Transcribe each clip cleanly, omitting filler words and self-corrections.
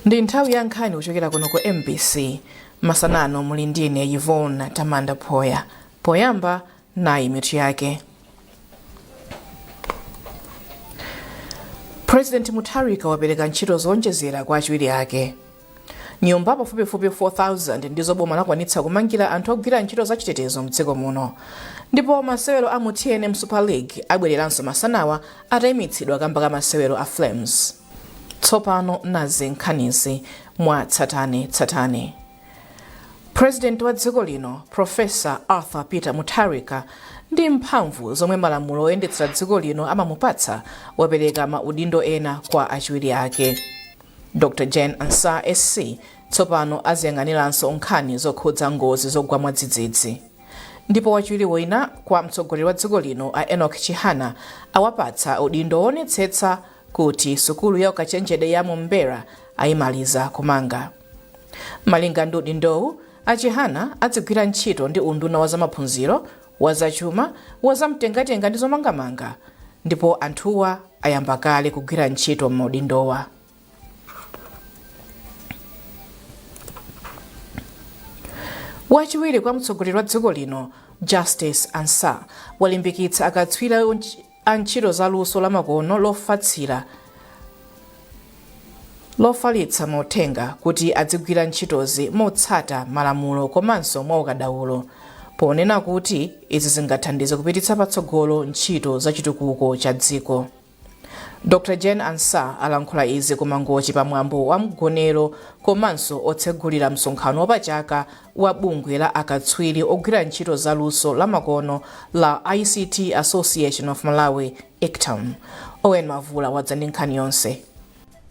Ndi nthawi ya nkhani kuchokera kuno ku MBC. Masanano muli ndine Yvonne Tamanda Phoya. Poyamba nayi mitu yake. President Mutharika wapereka ntchito zowonjezera kwa achiwiri ake. Nyumba pafupifupi 4,000 ndizo boma lakwanitsa kumangira anthu ogwira ntchito zachitetezo mdziko muno. Ndipo masewero a mu TNM Super League abwereranso masanawa atayimitsidwa kamba ka masewero a Flames. Tsopano nazi nkhanizi mwa tsatane tsatane. President wa dziko lino Professor Arthur Peter Mutharika ndi mphamvu zomwe malamulo oyendetsera dziko lino amamupatsa wapereka maudindo ena kwa achiwiri ake. Dr Jane Ansah SC tsopano aziyang'aniranso nkhani zokhudza ngozi zogwa mwadzidzidzi. Ndipo wachiwiri wina kwa mtsogoleri wa dziko lino a Enoch Chihana awapatsa udindo woonetsetsa kuti sukulu ya ukachenjede ya Mombera ayimaliza kumanga. Malinga ndi udindowu, a Chihana adzigwira ntchito ndi unduna wa zamaphunziro, wa zachuma, wa zamtengatenga ndi zomangamanga ndipo anthuwa ayamba kale kugwira ntchito m'maudindowa. Wachiwiri kwa mtsogoleri wa dziko lino Justice Ansah walimbikitsa akatswiri a ntchito za luso lamakono lofalitsa mauthenga kuti adzigwira ntchitozi motsata malamulo komanso mwaukadaulo, ponena kuti izi zingathandize kupititsa patsogolo ntchito za chitukuko cha dziko. Dr Jane Ansah alankhula izi ku Mangochi pa mwambo wa mgonero komanso otsegulira msonkhano wapachaka wa bungwe la akatswiri ogwira ntchito za luso lamakono la ICT Association of Malawi, ICTAM. Owen Mavula wadza ndi nkhani yonse.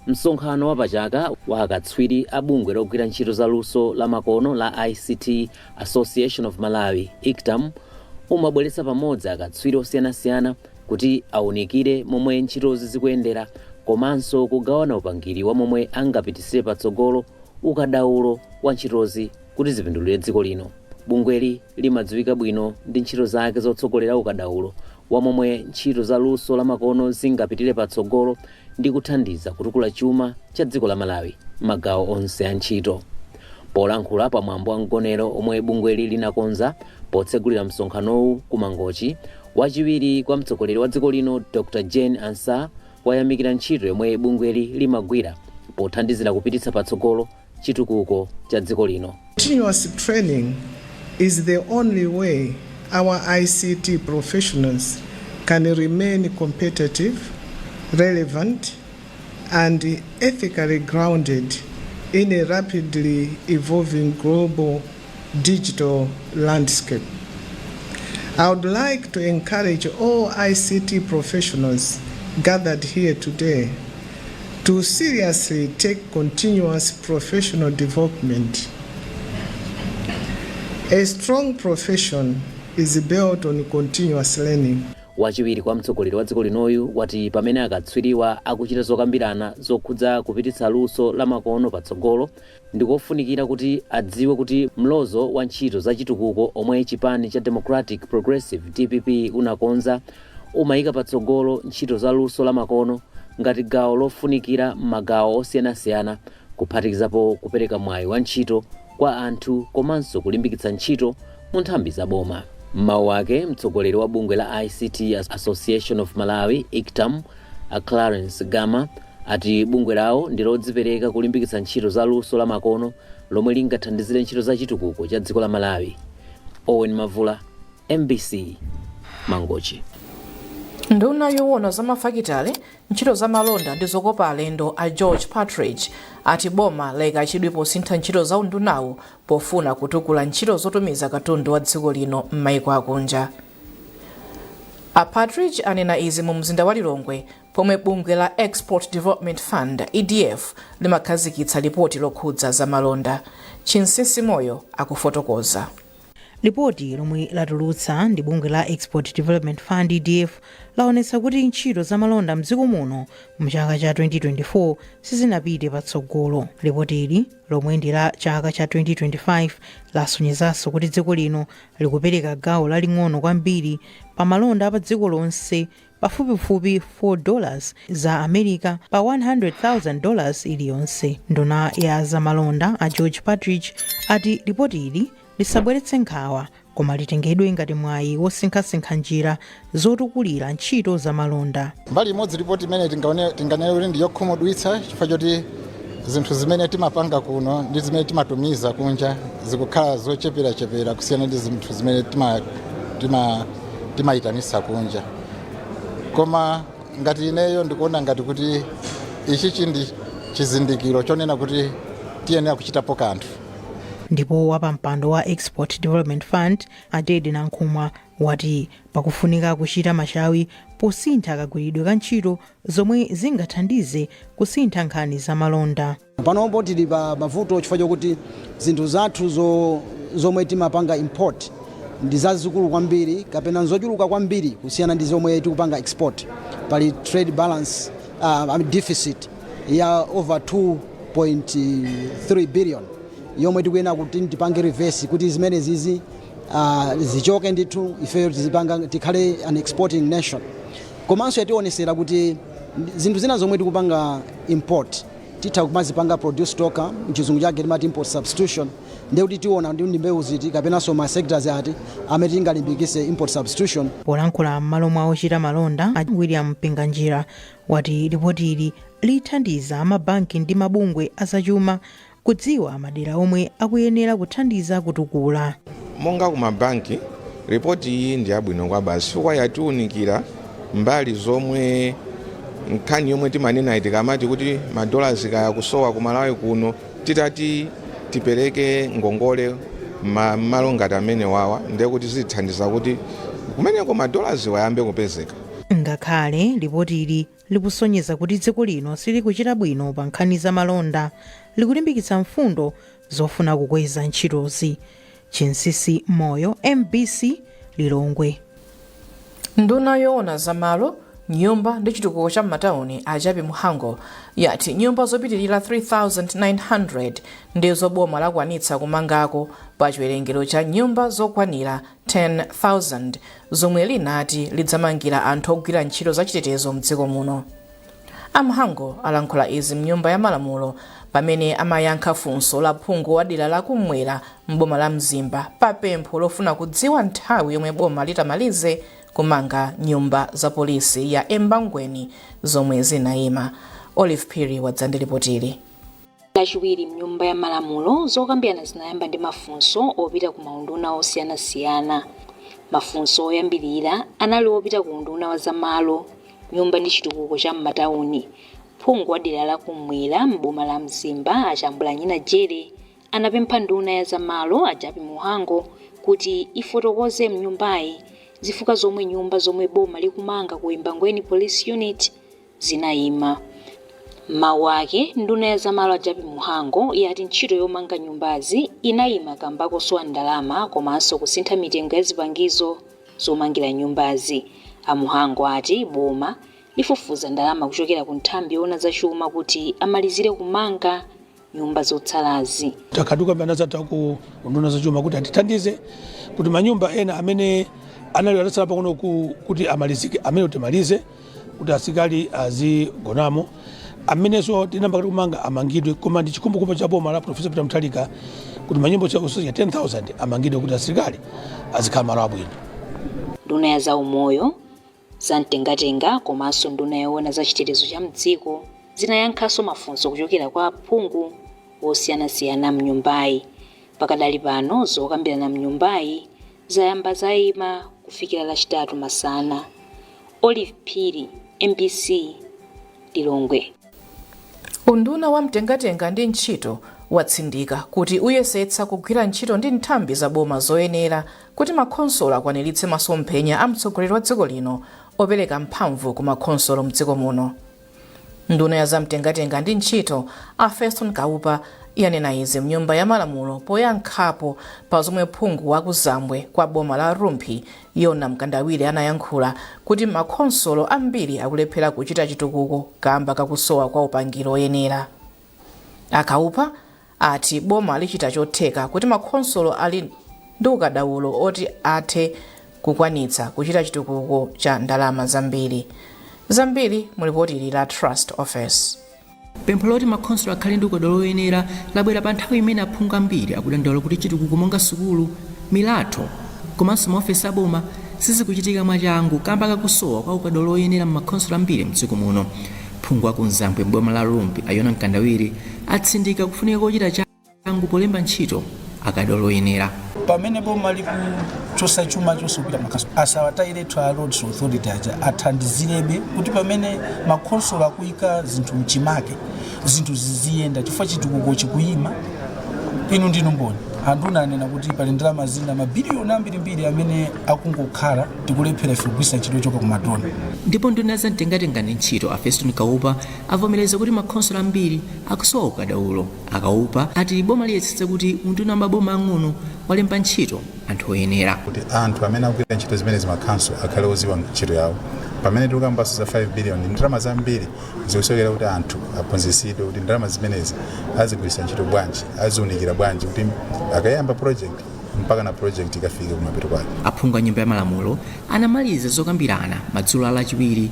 Msonkhano wapachaka wa akatswiri a bungwe logwira ntchito za luso lamakono la ICT Association of Malawi, ICTAM, umabweretsa pamodzi akatswiri osiyanasiyana kuti aunikire momwe ntchitozi zikuyendera komanso kugawana upangiri wa momwe angapititsire patsogolo ukadaulo wa ntchitozi kuti zipindulire dziko lino. Bungweli limadziwika bwino ndi ntchito zake zotsogolera ukadaulo wa momwe ntchito za luso lamakono zingapitire patsogolo ndi kuthandiza kutukula chuma cha dziko la Malawi m'magawo onse a ntchito. Polankhula pa mwambo wa mgonero omwe bungweli linakonza potsegulira msonkhanowu ku Mangochi, wachiwiri kwa mtsogoleri wa dziko lino Dr Jane Ansah wayamikira ntchito yomwe bungweli limagwira pothandizira kupititsa patsogolo chitukuko cha dziko lino. Continuous training is the only way our ICT professionals can remain competitive, relevant, and ethically grounded in a rapidly evolving global digital landscape. I would like to encourage all ICT professionals gathered here today to seriously take continuous professional development. A strong profession is built on continuous learning. Wachiwiri kwa mtsogoleri wa dziko linoyu wati pamene akatswiriwa akuchita zokambirana zokhudza kupititsa luso lamakono patsogolo, ndikofunikira kuti adziwe kuti mlozo wa ntchito za chitukuko omwe chipani cha Democratic Progressive, DPP, unakonza umayika patsogolo ntchito za luso lamakono ngati gawo lofunikira m'magawo osiyanasiyana, kuphatikizapo kupereka mwayi wa ntchito kwa anthu komanso kulimbikitsa ntchito mu nthambi za boma. M'mawu ake, mtsogoleri wa bungwe la ICT Association of Malawi, ICTAM, a Clarence Gama, ati bungwe lawo ndi lodzipereka kulimbikitsa ntchito za luso lamakono lomwe lingathandizire ntchito za chitukuko cha dziko la Malawi. Owen Mavula, MBC, Mangochi. Nduna yowona za mafakitale, ntchito za malonda ndi zokopa alendo a George Partridge ati boma layika chidwi posintha ntchito za undunawu pofuna kutukula ntchito zotumiza katundu wa dziko lino m'maiko akunja. A Partridge anena izi mu mzinda wa Lilongwe pomwe bungwe la Export Development Fund, EDF, limakhazikitsa lipoti lokhudza za malonda. Chinsinsi Moyo akufotokoza. Lipoti lomwe latulutsa ndi bungwe la Export Development Fund, EDF, laonetsa kuti ntchito za malonda mdziko muno mchaka cha 2024 sizinapite patsogolo. Lipotili, lomwe ndi la chaka cha 2025, lasonyezanso kuti dziko lino likupereka gawo laling'ono kwambiri pa malonda apa dziko lonse. pafupifupi $4 za America pa $100,000 iliyonse. Nduna ya zamalonda a George Partridge ati ripoti ili lisabweretse nkhawa, koma litengedwe ngati mwayi wosinkhasinkha njira zotukulira ntchito zamalonda. Mbali imodzi, ripoti imene tinganene kuti ndi yokhumudwitsa, chifukwa choti zinthu zimene timapanga kuno ndi zimene timatumiza kunja zikukhala zocheperachepera kusiyana ndi zinthu zimene timayitanisa kunja. Koma ngati ineyo ndikuona ngati kuti ichichi ndi chizindikiro chonena kuti tiyenera kuchitapo kanthu. Ndipo wapampando wa Export Development Fund a Ted Nankhumwa wati pakufunika kuchita machawi posintha kagwiridwe ka ntchito zomwe zingathandize kusintha nkhani zamalonda. Panopo tili pa mavuto chifukwa chokuti zinthu zathu zomwe timapanga import ndi zazikulu kwambiri kapena nzochuluka kwambiri kusiyana ndi zomwe tikupanga export. Pali trade balance I mean deficit ya over 2.3 billion yomwe tikuyenera kuti tipange reverse kuti zimene zizi zichoke ndithu, ifeyo tizipanga, tikhale an exporting nation. Komanso yationesera kuti zinthu zina zomwe tikupanga import titha kumazipanga produce tokha, mchizungu chake timati import substitution. Ndiye kuti tiona ndi mbewu ziti kapenanso ma sectors ati amene tingalimbikise import substitution. Polankhula m'malo mwa ochita malonda, a William Mpinganjira wati ripoti ili lithandiza amabanki ndi mabungwe azachuma kudziwa madera omwe akuyenera kuthandiza kutukula. Monga kumabanki, ripoti iyi ndi yabwino kwabasi chifukwa yatiunikira mbali zomwe nkhani yomwe timanena tikamati kuti madola kaya kusowa ku Malawi kuno, titati tipereke ngongole malo ngati amene wawa, ndiye kuti zithandiza kuti kumeneko madollars wayambe kupezeka. Ngakhale ripoti ili likusonyeza kuti dziko lino silikuchita bwino pa nkhani za malonda, likulimbikitsa mfundo zofuna kukweza ntchitozi. Chinsisi Moyo, MBC, Lilongwe. Nduna yoona zamalo, nyumba ndi chitukuko cha m'matawuni a Jappie Mhango yati nyumba zopitirira 3900 ndizo boma lakwanitsa kumangako pa chiwerengero cha nyumba zokwanira 10,000 zomwe linati lidzamangira anthu ogwira ntchito zachitetezo mdziko muno. A Mhango alankhula izi mnyumba ya malamulo pamene amayankha funso la phungu wa dera lakumwera m'boma la Mzimba pa pempho lofuna kudziwa nthawi yomwe boma litamalize kumanga nyumba za polisi ya Embangweni zomwe zinayima. Olive Phiri wadza ndi ripotili. Lachiwiri mnyumba ya malamulo, zokambirana zinayamba ndi mafunso opita ku maunduna osiyanasiyana. Mafunso oyambirira anali opita ku unduna wa zamalo, nyumba ndi chitukuko cha m'matawuni. Phungu wa dera lakumwera m'boma la Mzimba a Chambulanyina Jere anapempha nduna ya zamalo a Jappie Mhango kuti ifotokoze mnyumbayi zifukwa zomwe nyumba zomwe boma likumanga ku Embangweni Police Unit zinayima. Mawu ake, nduna ya zamalo a Jappie Mhango yati ntchito yomanga nyumbazi inayima kamba kosowa ndalama komanso kusintha mitengo ya zipangizo zomangira nyumbazi. A Mhango ati boma lifufuza ndalama kuchokera ku nthambi yoona zachuma kuti amalizire kumanga nyumba zotsalazi. Takhaduka anazatha ku nduna zachuma kuti atithandize kuti manyumba ena amene anali atatsala pang'ono kuti amalizike, amene timalize kuti asilikali azigonamo, amenenso tinamba kuti kumanga amangidwe. Koma ndi chikhumbokhumbo cha boma la Professor Peter Mutharika kuti manyumba osachepera 10,000 amangidwe kuti asilikali azikhala malo abwino. Nduna ya zaumoyo, zamtengatenga komanso nduna yoona za chitetezo cha mdziko zinayankhanso mafunso kuchokera kwa aphungu osiyanasiyana mnyumbayi. Pakadali pano zokambirana mnyumbayi zayamba zayima kufikira Lachitatu masana. Olive Phiri, MBC, Lilongwe. Unduna wa mtengatenga ndi ntchito watsindika kuti uyesetsa kugwira ntchito ndi nthambi za boma zoyenera kuti makhonsolo akwaniritse masomphenya a mtsogoleri wa dziko lino opereka mphamvu ku makhonsolo mdziko muno. Nduna ya zamtengatenga ndi ntchito a Feston Kaupa yanena izi mnyumba ya malamulo poyankhapo pa zomwe phungu wa kuzambwe kwa boma la Rumphi Yona Mkandawire anayankhula kuti makhonsolo ambiri akulephera kuchita chitukuko kamba kakusowa kwa upangiro oyenera. A Kaupa ati boma lichita chotheka kuti makhonsolo ali ndi ukadaulo oti athe Kukwanitsa kuchita chitukuko cha ndalama zambiri. Zambiri mu lipoti la Trust Office. Pempho loti makhonsolo akhale ndi ukadaulo oyenera labwera pa nthawi imene aphungu ambiri akudandaula kuti chitukuko monga sukulu, milatho komanso maofesi aboma sizikuchitika mwachangu kamba kakusowa kwa ukadaulo oyenera m'makhonsolo ambiri mdziko muno. Phungu aku Mzambwe m'boma la Rumphi, a Yona Mkandawire, atsindika kufunika kochita changu polemba ntchito akadaulo oyenera. Pamene boma likuchosa chuma chonse kupita makhansolo, asawatayirethu a Roads Authority aja, athandizirebe kuti pamene makhonsolo akuyika zinthu mchimake, zinthu ziziyenda, chifukwa chitukuko chikuyima. Inu ndinu mboni, anduna anena kuti pali ndalama zina mabiliyoni ambirimbiri amene akungokhala, tikulephera ife kugwiritsa ntchito choka ku madona. Ndipo nduna za mtengatenga ndi ntchito, a Feston Kaupa, avomereza kuti makhonsolo ambiri akusowa ukadaulo. A Kaupa ati boma liyesetsa kuti unduna wa maboma ang'ono walemba ntchito anthu oyenera. Kuti anthu amene akugwira ntchito zimenezi makhanso akhale oziwa ntchito yawo. Pamene tikukambanso za 5 billion, ndalama zambiri zikusowekera kuti anthu aphunzitsidwe kuti ndalama zimenezi azigwiritsa ntchito bwanji, aziunikira bwanji, kuti akayamba project mpaka na project ikafike kumapeto kwake. Aphungu a Nyumba ya Malamulo anamaliza zokambirana madzulo a Lachiwiri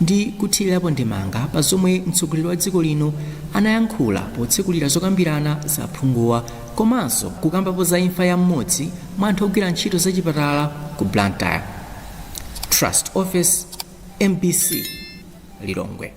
ndi kuthirirapo ndemanga pa zomwe mtsogoleri wa dziko lino anayankhula potsekulira zokambirana za aphunguwa, komanso kukambapo za imfa ya mmodzi mwa anthu ogwira ntchito zachipatala ku Blantyre. Trust Office, MBC, Lilongwe.